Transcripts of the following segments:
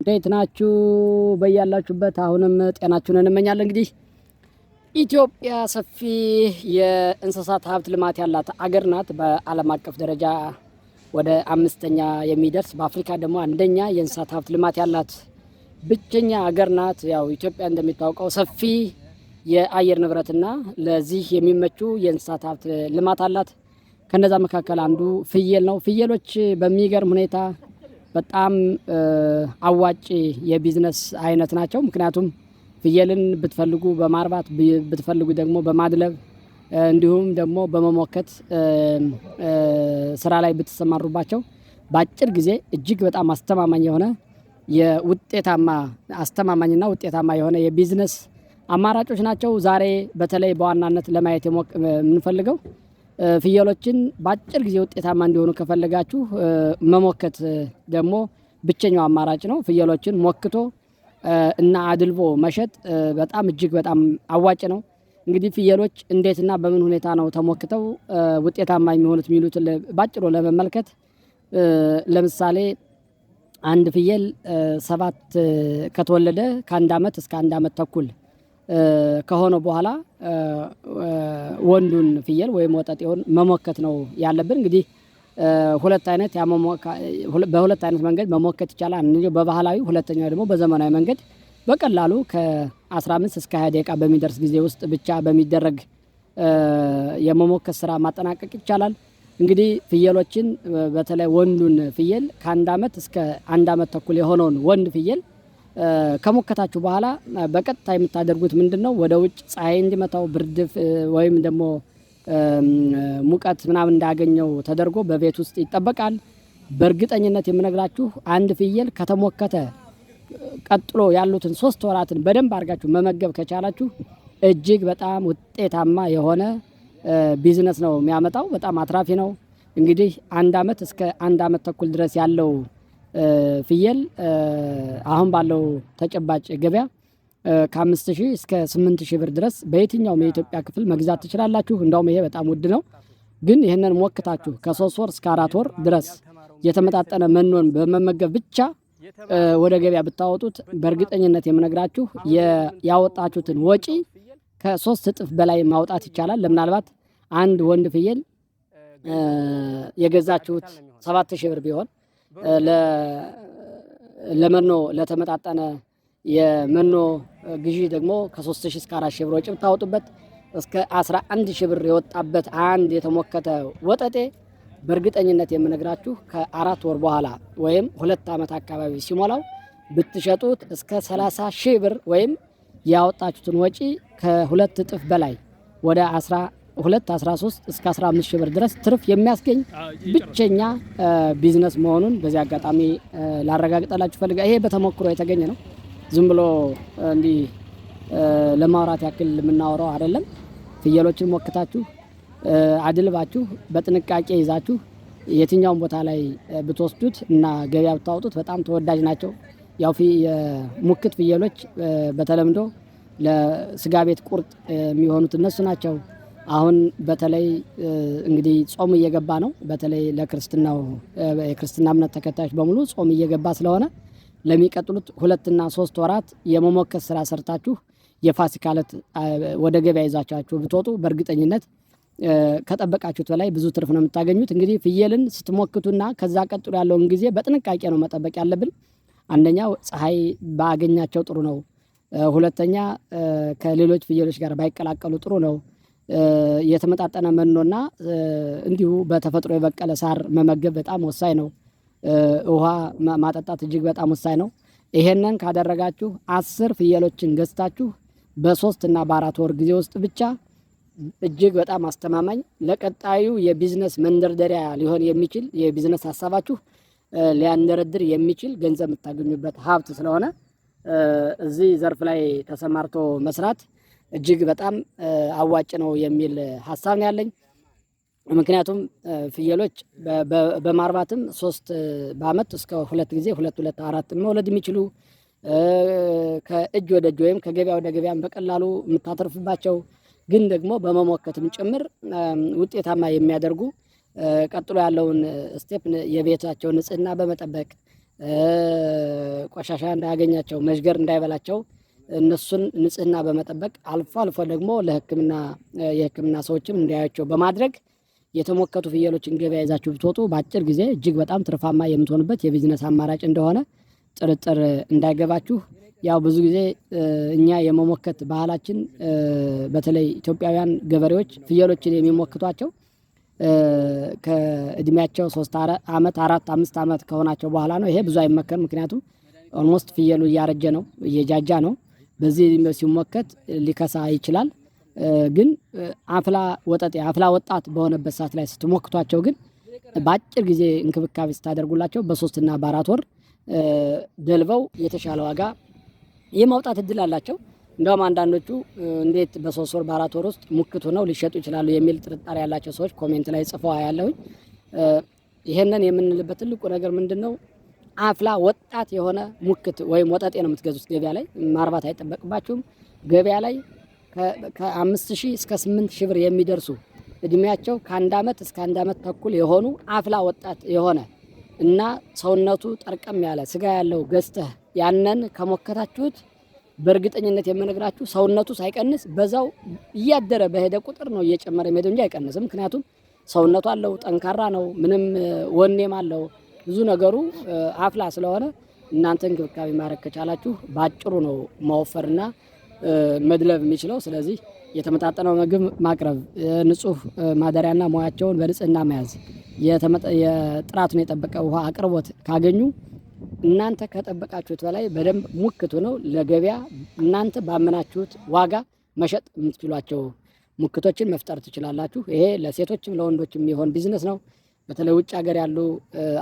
እንዴት ናችሁ? በያላችሁበት አሁንም ጤናችሁን እንመኛለን። እንግዲህ ኢትዮጵያ ሰፊ የእንስሳት ሀብት ልማት ያላት አገር ናት። በዓለም አቀፍ ደረጃ ወደ 5ኛ የሚደርስ፣ በአፍሪካ ደግሞ አንደኛ የእንስሳት ሀብት ልማት ያላት ብቸኛ አገር ናት። ያው ኢትዮጵያ እንደሚታወቀው ሰፊ የአየር ንብረትና ለዚህ የሚመቹ የእንስሳት ሀብት ልማት አላት። ከነዛ መካከል አንዱ ፍየል ነው። ፍየሎች በሚገርም ሁኔታ በጣም አዋጪ የቢዝነስ አይነት ናቸው። ምክንያቱም ፍየልን ብትፈልጉ በማርባት፣ ብትፈልጉ ደግሞ በማድለብ፣ እንዲሁም ደግሞ በመሞከት ስራ ላይ ብትሰማሩባቸው በአጭር ጊዜ እጅግ በጣም አስተማማኝ የሆነ የውጤታማ አስተማማኝና ውጤታማ የሆነ የቢዝነስ አማራጮች ናቸው። ዛሬ በተለይ በዋናነት ለማየት የምንፈልገው ፍየሎችን በአጭር ጊዜ ውጤታማ እንዲሆኑ ከፈለጋችሁ መሞከት ደግሞ ብቸኛው አማራጭ ነው። ፍየሎችን ሞክቶ እና አድልቦ መሸጥ በጣም እጅግ በጣም አዋጭ ነው። እንግዲህ ፍየሎች እንዴትና በምን ሁኔታ ነው ተሞክተው ውጤታማ የሚሆኑት የሚሉትን ባጭሩ ለመመልከት፣ ለምሳሌ አንድ ፍየል 7 ከተወለደ ከ1 አመት እስከ 1 አመት ተኩል ከሆነ በኋላ ወንዱን ፍየል ወይም ወጠጤውን መሞከት ነው ያለብን። እንግዲህ ሁለት አይነት በሁለት አይነት መንገድ መሞከት ይቻላል። አንደኛው በባህላዊ፣ ሁለተኛው ደግሞ በዘመናዊ መንገድ በቀላሉ ከ15 እስከ 20 ደቂቃ በሚደርስ ጊዜ ውስጥ ብቻ በሚደረግ የመሞከት ስራ ማጠናቀቅ ይቻላል። እንግዲህ ፍየሎችን በተለይ ወንዱን ፍየል ከ1 አመት እስከ 1 አመት ተኩል የሆነውን ወንድ ፍየል ከሞከታችሁ በኋላ በቀጥታ የምታደርጉት ምንድነው? ወደ ውጭ ፀሐይ እንዲመታው፣ ብርድ ወይም ደግሞ ሙቀት ምናምን እንዳያገኘው ተደርጎ በቤት ውስጥ ይጠበቃል። በእርግጠኝነት የምነግራችሁ አንድ ፍየል ከተሞከተ ቀጥሎ ያሉትን 3 ወራትን በደንብ አድርጋችሁ መመገብ ከቻላችሁ እጅግ በጣም ውጤታማ የሆነ ቢዝነስ ነው የሚያመጣው። በጣም አትራፊ ነው። እንግዲህ 1 አመት እስከ 1 አመት ተኩል ድረስ ያለው ፍየል አሁን ባለው ተጨባጭ ገበያ ከ5000 እስከ 8000 ብር ድረስ በየትኛውም የኢትዮጵያ ክፍል መግዛት ትችላላችሁ። እንደውም ይሄ በጣም ውድ ነው። ግን ይሄንን ሞክታችሁ ከ3 ወር እስከ 4 ወር ድረስ የተመጣጠነ መኖን በመመገብ ብቻ ወደ ገበያ ብታወጡት በእርግጠኝነት የምነግራችሁ ያወጣችሁትን ወጪ ከ3 እጥፍ በላይ ማውጣት ይቻላል። ለምናልባት አንድ ወንድ ፍየል የገዛችሁት 7000 ብር ቢሆን ለመኖ ለተመጣጠነ የመኖ ግዢ ደግሞ ከ3000 እስከ 4000 ብር ወጪ ብታወጡበት እስከ 11000 ብር የወጣበት አንድ የተሞከተ ወጠጤ በእርግጠኝነት የምነግራችሁ ከ4 ወር በኋላ ወይም 2 አመት አካባቢ ሲሞላው ብትሸጡት እስከ 30000 ብር ወይም ያወጣችሁትን ወጪ ከሁለት እጥፍ በላይ ወደ 12፣ 13 እስከ 15000 ብር ድረስ ትርፍ የሚያስገኝ ብቸኛ ቢዝነስ መሆኑን በዚህ አጋጣሚ ላረጋግጥላችሁ ፈልጋ። ይሄ በተሞክሮ የተገኘ ነው። ዝም ብሎ እንዲህ ለማውራት ያክል የምናወራው አይደለም። ፍየሎችን ሞክታችሁ አድልባችሁ በጥንቃቄ ይዛችሁ የትኛውን ቦታ ላይ ብትወስዱት እና ገበያ ብታወጡት በጣም ተወዳጅ ናቸው። ያው የሙክት ፍየሎች በተለምዶ ለስጋ ቤት ቁርጥ የሚሆኑት እነሱ ናቸው። አሁን በተለይ እንግዲህ ጾም እየገባ ነው። በተለይ ለክርስትናው የክርስትና እምነት ተከታዮች በሙሉ ጾም እየገባ ስለሆነ ለሚቀጥሉት 2 እና 3 ወራት የመሞከት ስራ ሰርታችሁ የፋሲካ ዕለት ወደ ገበያ ይዛችሁ ብትወጡ በእርግጠኝነት ከጠበቃችሁት በላይ ብዙ ትርፍ ነው የምታገኙት። እንግዲህ ፍየልን ስትሞክቱና ከዛ ቀጥሎ ያለውን ጊዜ በጥንቃቄ ነው መጠበቅ ያለብን። አንደኛው ፀሐይ ባገኛቸው ጥሩ ነው። ሁለተኛ ከሌሎች ፍየሎች ጋር ባይቀላቀሉ ጥሩ ነው። የተመጣጠነ መኖና እንዲሁ በተፈጥሮ የበቀለ ሳር መመገብ በጣም ወሳኝ ነው። ውሃ ማጠጣት እጅግ በጣም ወሳኝ ነው። ይሄንን ካደረጋችሁ 10 ፍየሎችን ገዝታችሁ በ3 እና በ4 ወር ጊዜ ውስጥ ብቻ እጅግ በጣም አስተማማኝ ለቀጣዩ የቢዝነስ መንደርደሪያ ሊሆን የሚችል የቢዝነስ ሐሳባችሁ ሊያንደረድር የሚችል ገንዘብ የምታገኙበት ሀብት ስለሆነ እዚህ ዘርፍ ላይ ተሰማርቶ መስራት እጅግ በጣም አዋጭ ነው የሚል ሐሳብ ነው ያለኝ። ምክንያቱም ፍየሎች በማርባትም 3 በአመት እስከ 2 ጊዜ 2 2 4 መውለድ የሚችሉ፣ ከእጅ ወደ እጅ ወይም ከገበያ ወደ ገበያም በቀላሉ የምታተርፉባቸው ግን ደግሞ በመሞከትም ጭምር ውጤታማ የሚያደርጉ ቀጥሎ ያለውን step የቤታቸውን ንጽህና በመጠበቅ ቆሻሻ እንዳያገኛቸው፣ መዥገር እንዳይበላቸው እነሱን ንጽህና በመጠበቅ፣ አልፎ አልፎ ደግሞ ለሕክምና የሕክምና ሰዎችም እንዲያያቸው በማድረግ የተሞከቱ ፍየሎችን ገበያ ይዛችሁ ብትወጡ በአጭር ጊዜ እጅግ በጣም ትርፋማ የምትሆኑበት የቢዝነስ አማራጭ እንደሆነ ጥርጥር እንዳይገባችሁ። ያው ብዙ ጊዜ እኛ የመሞከት ባህላችን፣ በተለይ ኢትዮጵያውያን ገበሬዎች ፍየሎችን የሚሞክቷቸው ከእድሜያቸው 3 አመት፣ 4፣ 5 አመት ከሆናቸው በኋላ ነው። ይሄ ብዙ አይመከርም። ምክንያቱም almost ፍየሉ እያረጀ ነው፣ እየጃጃ ነው። በዚህ እድሜው ሲሞከት ሊከሳ ይችላል። ግን አፍላ ወጠጤ፣ አፍላ ወጣት በሆነበት ሰዓት ላይ ስትሞክቷቸው ግን በአጭር ጊዜ እንክብካቤ ስታደርጉላቸው በ3ና በ4 ወር ደልበው የተሻለ ዋጋ የማውጣት እድል አላቸው። እንደውም አንዳንዶቹ እንዴት በ3 ወር፣ በ4 ወር ውስጥ ሙክት ሆነው ሊሸጡ ይችላሉ የሚል ጥርጣሬ ያላቸው ሰዎች comment ላይ ጽፈው አያለሁኝ። ይሄንን የምንልበት ትልቁ ነገር ምንድነው? አፍላ ወጣት የሆነ ሙክት ወይም ወጠጤ ነው የምትገዙት። ገበያ ላይ ማርባት አይጠበቅባችሁም። ገበያ ላይ ከ5000 እስከ 8000 ብር የሚደርሱ እድሜያቸው ከ1 አመት እስከ 1 አመት ተኩል የሆኑ አፍላ ወጣት የሆነ እና ሰውነቱ ጠርቀም ያለ ስጋ ያለው ገዝተህ ያንን ከሞከታችሁት በእርግጠኝነት የምነግራችሁ ሰውነቱ ሳይቀንስ በዛው እያደረ በሄደ ቁጥር ነው እየጨመረ የሚሄደው እንጂ አይቀንስም። ምክንያቱም ሰውነቱ አለው፣ ጠንካራ ነው፣ ምንም ወኔም አለው፣ ብዙ ነገሩ አፍላ ስለሆነ እናንተ እንክብካቤ ማድረግ ከቻላችሁ ባጭሩ ነው መወፈርና መድለብ የሚችለው። ስለዚህ የተመጣጠነው ምግብ ማቅረብ፣ ንጹህ ማደሪያና ሙያቸውን በንጽህና መያዝ፣ የጥራቱን የጠበቀ ውሃ አቅርቦት ካገኙ እናንተ ከጠበቃችሁት በላይ በደንብ ሙክቱ ነው ለገበያ እናንተ ባመናችሁት ዋጋ መሸጥ የምትችሏቸው ሙክቶችን መፍጠር ትችላላችሁ። ይሄ ለሴቶችም ለወንዶችም የሚሆን ቢዝነስ ነው። በተለይ ውጭ ሀገር ያሉ፣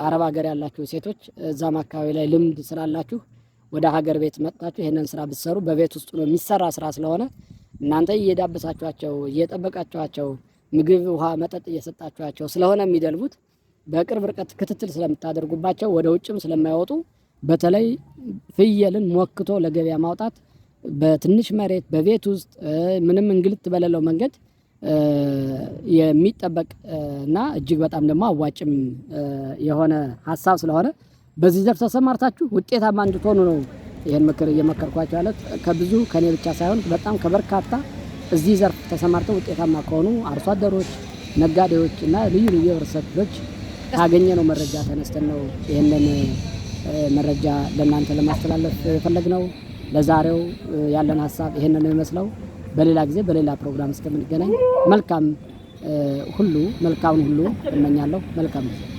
አረብ ሀገር ያላችሁ ሴቶች እዛም አካባቢ ላይ ልምድ ስላላችሁ ወደ ሀገር ቤት መጥታችሁ ይሄንን ስራ ብትሰሩ በቤት ውስጥ ነው የሚሰራ ስራ ስለሆነ እናንተ እየዳበሳችኋቸው፣ እየጠበቃችኋቸው፣ ምግብ፣ ውሃ፣ መጠጥ እየሰጣችኋቸው ስለሆነ የሚደልቡት፣ በቅርብ ርቀት ክትትል ስለምታደርጉባቸው ወደ ውጭም ስለማይወጡ፣ በተለይ ፍየልን ሞክቶ ለገበያ ማውጣት በትንሽ መሬት በቤት ውስጥ ምንም እንግልት በሌለው መንገድ የሚጠበቅ እና እጅግ በጣም ደግሞ አዋጭም የሆነ ሀሳብ ስለሆነ በዚህ ዘርፍ ተሰማርታችሁ ውጤታማ እንድትሆኑ ነው ይህን ምክር እየመከርኳቸው ያለት። ከብዙ ከኔ ብቻ ሳይሆን በጣም ከበርካታ እዚህ ዘርፍ ተሰማርተው ውጤታማ ከሆኑ አርሶ አደሮች፣ ነጋዴዎች እና ልዩ ልዩ የህብረተሰብ ክፍሎች ካገኘነው መረጃ ተነስተን ነው ይህንን መረጃ ለእናንተ ለማስተላለፍ የፈለግነው። ለዛሬው ያለን ሀሳብ ይህንን ነው የሚመስለው። በሌላ ጊዜ በሌላ ፕሮግራም እስከምንገናኝ መልካም ሁሉ መልካሙን ሁሉ እመኛለሁ። መልካም ጊዜ።